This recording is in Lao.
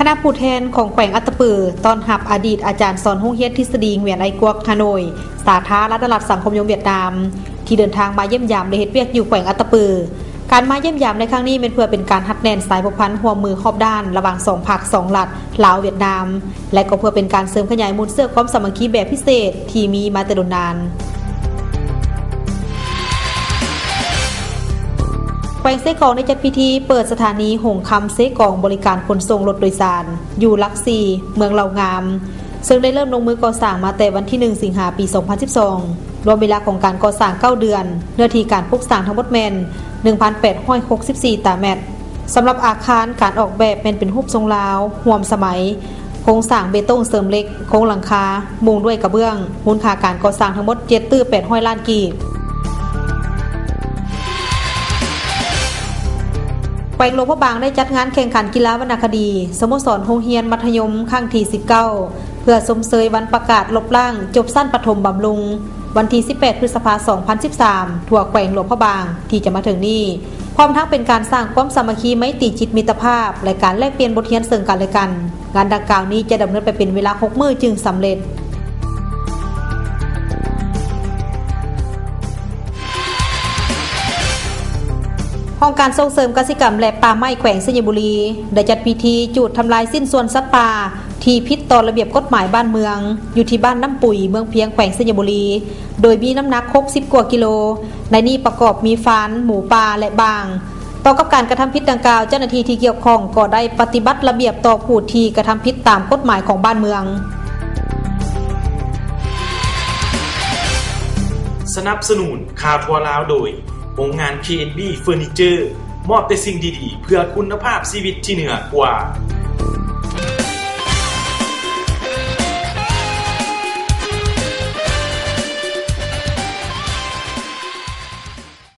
ຄະນະຜູ້ແທນຂອງແຂວງອັດຕະປື ຕ້ອນຮັບອະດີດອາຈານສອນໂຮງຮຽນທິດສະດີຫງວຽນໄອກວກ ຮ່າໂນ້ຍ ສາທາລະນະລັດສັງຄົມນິຍົມຫວຽດນາມ ທີ່ເດີນທາງມາຢ້ຽມຢາມ ແລະ ເຮັດວຽກຢູ່ແຂວງອັດຕະປື. ການມາຢ້ຽມຢາມໃນຄັ້ງນີ້ ແມ່ນເພື່ອເປັນການຮັດແໜ້ນສາຍພົວພັນຮ່ວມມືຮອບດ້ານ ລະຫວ່າງສອງພັກສອງລັດ ລາວ-ຫວຽດນາມ ແລະ ກໍເພື່ອເປັນການເສີມຂະຫຍາຍມູນເຊື້ອຄວາມສາມັກຄີແບບພິເສດ ທີ່ມີມາແຕ່ດົນນານ. ແຂວງເຊກອງໄດ້ຈັດພິທີເປີດສະຖານີໂຮງຄຳເຊກອງ ບໍລິການຂົນສົ່ງລົດໂດຍສານ ຢູ່ຫຼັກສີ່ ເມືອງເລົ່າງາມ ເຊິ່ງໄດ້ເລີ່ມລົງມືກໍ່ສ້າງມາແຕ່ວັນທີໜຶ່ງ ສິງຫາ ປີສອງພັນສິບສອງ ລວມເວລາຂອງການກໍ່ສ້າງເກົ້າເດືອນ, ເນື້ອທີ່ການປຸກສ້າງທັງໝົດແມ່ນ ໜຶ່ງພັນແປດຮ້ອຍຫົກສິບສີ່ ຕາແມັດ. ສຳລັບອາຄານ ການອອກແບບແມ່ນເປັນຮູບຊົງລາວ ຮ່ວມສະໄໝ, ໂຄງສ້າງເບຕົງເສີມເຫຼັກ, ໂຄງຫຼັງຄາ ມຸງດ້ວຍກະເບື້ອງ, ມູນຄ່າການກໍ່ສ້າງທັງໝົດ ເຈັດຕື້ແປດຮ້ອຍລ້ານກີບ. ແຂວງຫຼວງພະບາງໄດ້ຈັດງານແຂ່ງຂັນກິລາວັນນະຄະດີ ສະໂມສອນໂຮງຮຽນມັດທະຍົມ ຄັ້ງທີສິບເກົ້າ ເພື່ອຊົມເຊີຍວັນປະກາດລົບລ້າງຈົບຊັ້ນປະຖົມບຳລຸງ ວັນທີສິບແປດ ພຶດສະພາ ສອງພັນສິບສາມ ທົ່ວແຂວງຫຼວງພະບາງ ທີ່ຈະມາເຖິງນີ້, ພ້ອມທັງເປັນການສ້າງຄວາມສາມັກຄີໄມຕີຈິດມິດຕະພາບ ແລະ ການແລກປ່ຽນບົດຮຽນເຊິ່ງກັນ ແລະ ກັນ. ງານດັ່ງກ່າວນີ້ຈະດຳເນີນໄປເປັນເວລາຫົກມື້ຈຶ່ງສຳເລັດ. ຫ້ອງການສົ່ງເສີມກະສິກຳ ແລະ ປ່າໄມ້ແຂວງໄຊຍະບູລີ ໄດ້ຈັດພິທີຈູດທຳລາຍຊິ້ນສ່ວນສັດປ່າ ທີ່ຜິດຕໍ່ລະບຽບກົດໝາຍບ້ານເມືອງ ຢູ່ທີ່ບ້ານນ້ຳປຸຍ ເມືອງພຽງ ແຂວງໄຊຍະບູລີ ໂດຍມີນ້ຳໜັກຫົກສິບກວ່າກິໂລ, ໃນນີ້ປະກອບມີຟານ, ໝູປ່າ ແລະ ບາງ. ຕໍ່ກັບການກະທຳຜິດດັ່ງກ່າວ, ເຈົ້າໜ້າທີ່ທີ່ກ່ຽວຂ້ອງກໍໄດ້ປະຕິບັດລະບຽບຕໍ່ຜູ້ທີ່ກະທຳຜິດຕາມກົດໝາຍຂອງບ້ານເມືອງ. ສະໜັບສະໜູນຂ່າວທົ່ວລາວໂດຍ ໂຮງງານ ເຄເອັນບີ ເຟີນີເຈີ ມອບແຕ່ສິ່ງດີໆ ເພື່ອຄຸນນະພາບຊີວິດທີ່ເໜືອກວ່າ.